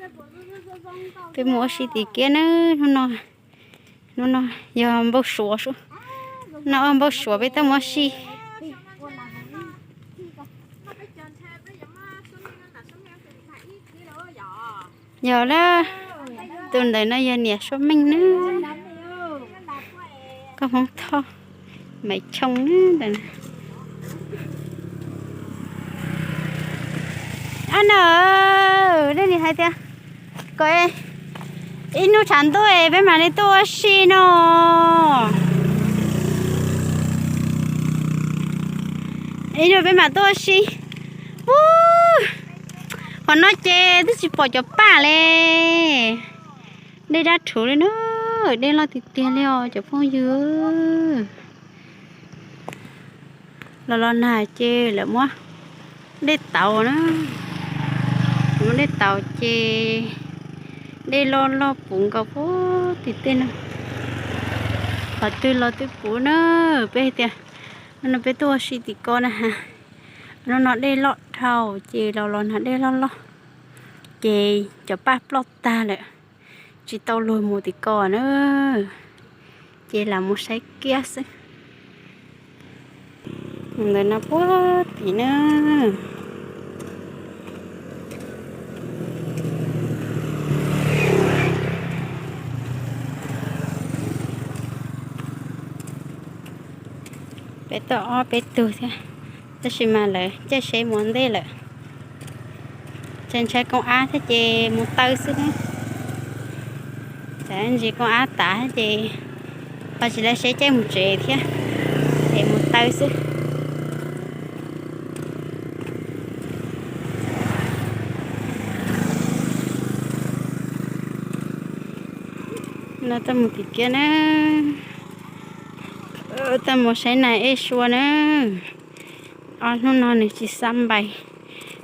Peb mus ua si tim kiab na, hnub no, hnub no yog npau suav sub, no npau suav peb tuaj mus ua si. Yog lawm, tus ntawm no yog niam Suab Meej na, koj Hmoob Thoj, Maiv Choo na ntawm no. Ab na, nej nim hais tias kom ib hnub tshav ntuj es peb mam li tuaj ua si no. Ib hnub peb mam tuaj ua si. Ub, qhov no ces twb tsis pom cov paj li. Dej dab rhuv li na, dej loj tiag tiag li os cov phooj ywg. Los los nag ces lawv muab dej taus na, muab dej taus ces dej loj loj puv nkaus puag tim tej no. Qhov twg los twb puv na, peb hais tias no peb tuaj ua si tim ko na ha. Hnub no dej loj dhau ces los los nag dej loj loj ces cov paj ploj tag lawm, tsis tau luag mus tim ko na, ces lam mus saib kiab xwb. Ntawm no puag tim na. Peb tuaj ob peb tug thiab, tab sis mas lawv caij seb mus ntej lawm. Ces ntshai koob ab thiab ces mus taw xwb na. Ces ntsis koob ab tas ces ho tsis lawv seb caij mus tsev thiab, ces mus taw xwb. No tuaj mus tim kiab na, tuaj mus saib nas ej sua na. Ob hnub no nws tsis xab npais,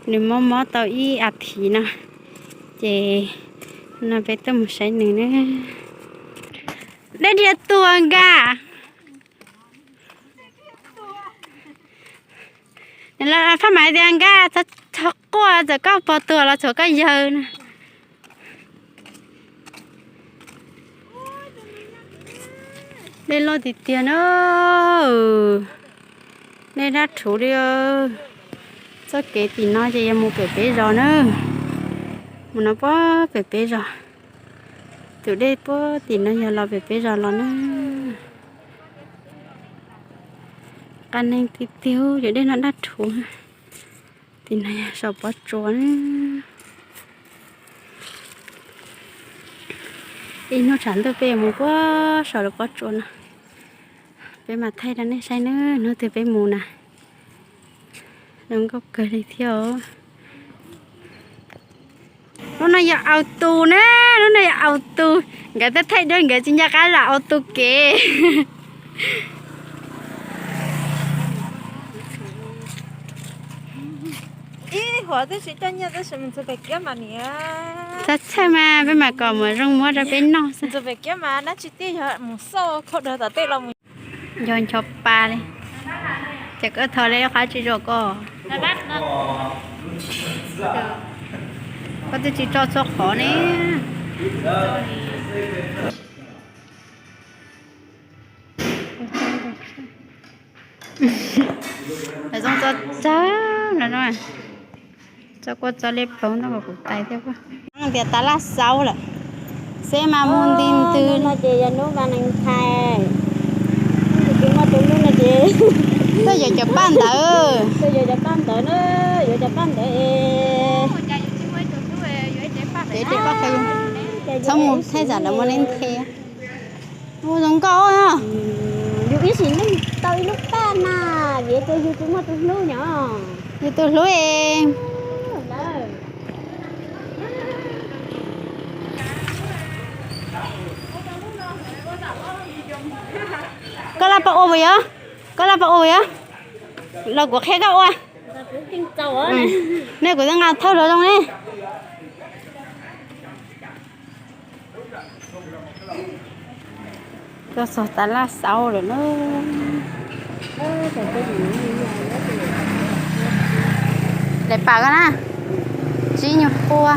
nws mob mob tau ib as thiv no, ces no peb tuaj mus saib nws na. Dej dhia tuag nkaj. Phaj Maiv tias nkaj, txhob quaj, txawm koj pog tuag los txhuam koj yawg na. Dej loj tiag tiag na. Dej dab rhuv li. Txoj kev tim no ces yog mus pem peb zos na. Mus no puag pem peb zos. Tus dej puag tim no yog los pem peb zos los na. Qab neeg tiag tiag, cov dej no dab rhuv. Tim no yog saum pob tsuas na. Ib hnub tshav ntuj peb yuav mus puag saum lub pob tsuas no. Peb mam thaij rau nej saib na, hnub twg peb mus na. Zoo nkauj kawg li thiab os. Lub no yog aus tus na, lub no yog aus tus. Nkawd twb thaij duab nkawd tsis nco qab zam aus tus kev. Ib huam twb tsis coj nyiaj tab sis mus ntxuag pem kiab mas niam. Txhob txhawj mas peb mam kom muam zoo muab rau peb noj xwb. Ntxuag pem kiab mas dab tsi tij yog mus xauj khau dawg tom tej los mus. Nco ncho pa li. Ces koj thov li qhov tsis zoo ko. Koj twb tsis tso txhua qhov ne. Lawv zoo txo tsawg no no. Txo kua txo li plaub no kuv tais thiab. Tias tas laj xaub lawm, xeb mas mus nti ntws no ces yog hnub Valentine. Tus twg muaj tus hlub no ces tuaj yuav cov paj ntawd. Tuaj yuav cov paj ntawd na, yuav cov paj ntawd es. Txhob mus thaij zam lawv muaj neeg nthe. Ua zoo nkauj. Yus ib sim neej tau ib lub paj na, vim tias yus twb muaj tus hlub nyob. Yus tus hlub es. Koj laj pab ua puas yog? Koj laj pab ua puas yog? Los kuv qhia koj ua. Nej kuv twb nqa thawj hluav zoo ne. Tuaj txog tas laj xaub lawm na. Daim pam koj na, tsib nyuag pua.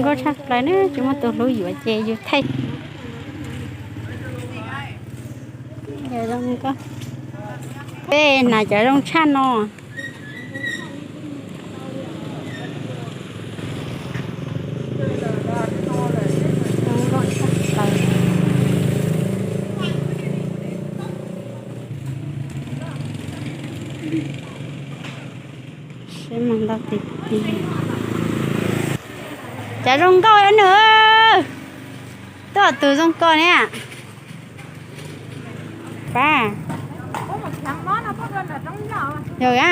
Zoo tshaj plaws na, tsis muaj tus hlub yuav ces yus theej. Peb hnav cov zoo tshaj no. Seb mas ntau tiag tiag. Cov zoo nkauj nws, tuaj tus zoo ko ne. Pab, yog a.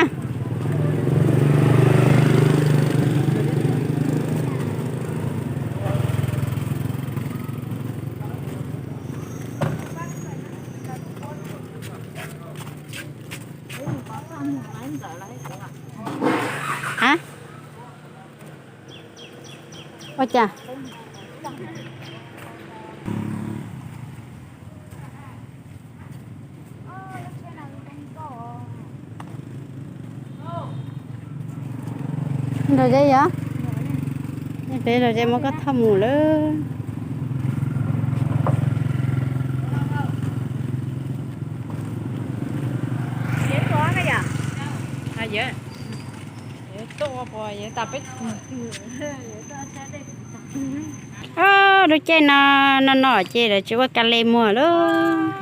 A, ua cas? Lom zem yog? Peb lom zem muab koj thauj mus lawm. Lub caij no, no no ces lawv tsis ua ka le muag lawm.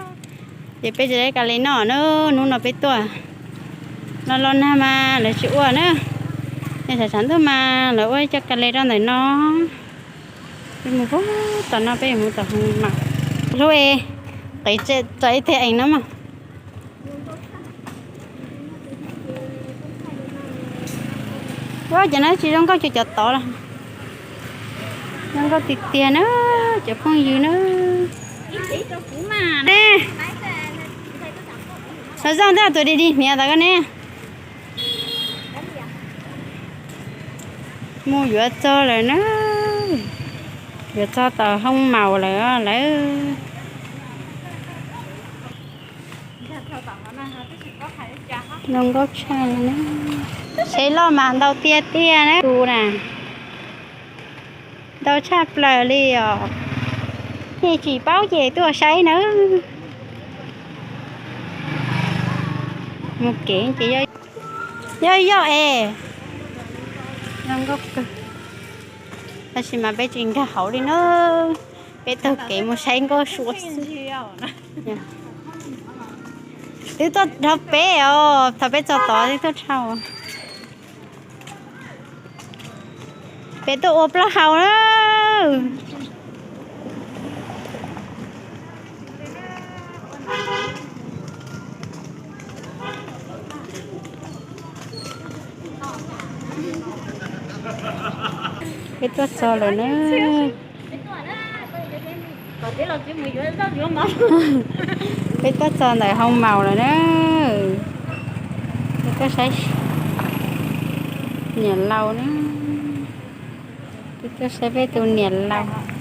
Ces peb tsis tau ka le noj na, hnub no peb tuaj. Los los nag mas lawv tsis ua na. Ces tshav tshav ntuj mas lawv ua cov ka le rau ntawm no. Peb mus tom no, peb yuav mus tom hoo mas. Hlub, qiv tso ib teg eev no mas. Ua cas no tsis zoo nkauj cuag cov tod los. Zoo nkauj tiag tiag na, cov phooj ywg na. Ne, los zoo thiab, tus dig dig hniav tom koj ne. Mus yuav txog lawm na, yuav txog tom hoo maus lawm lawm. Zoo nkauj tshaj na. Seb loj mas ntau tiag tiag na tus na. Ntau tshaj plaws li os. Nej tsis paub ces tuaj saib nawb. Mus kev ces yog yog es zoo nkauj kawg. Tab sis mas peb tsis nkag hauv li na. Peb taug kev mus saib nkauj suav xwb. Twb tuaj dhau peb os, thaum peb txog tod twb tuaj dhau. Peb tuaj ua plaub hau na. Peb tuaj txog lawm na. Peb tuaj txog ntawm hoo maus lawm na. Peb tuaj saib niam laus na. Peb tuaj saib peb tus niam laus.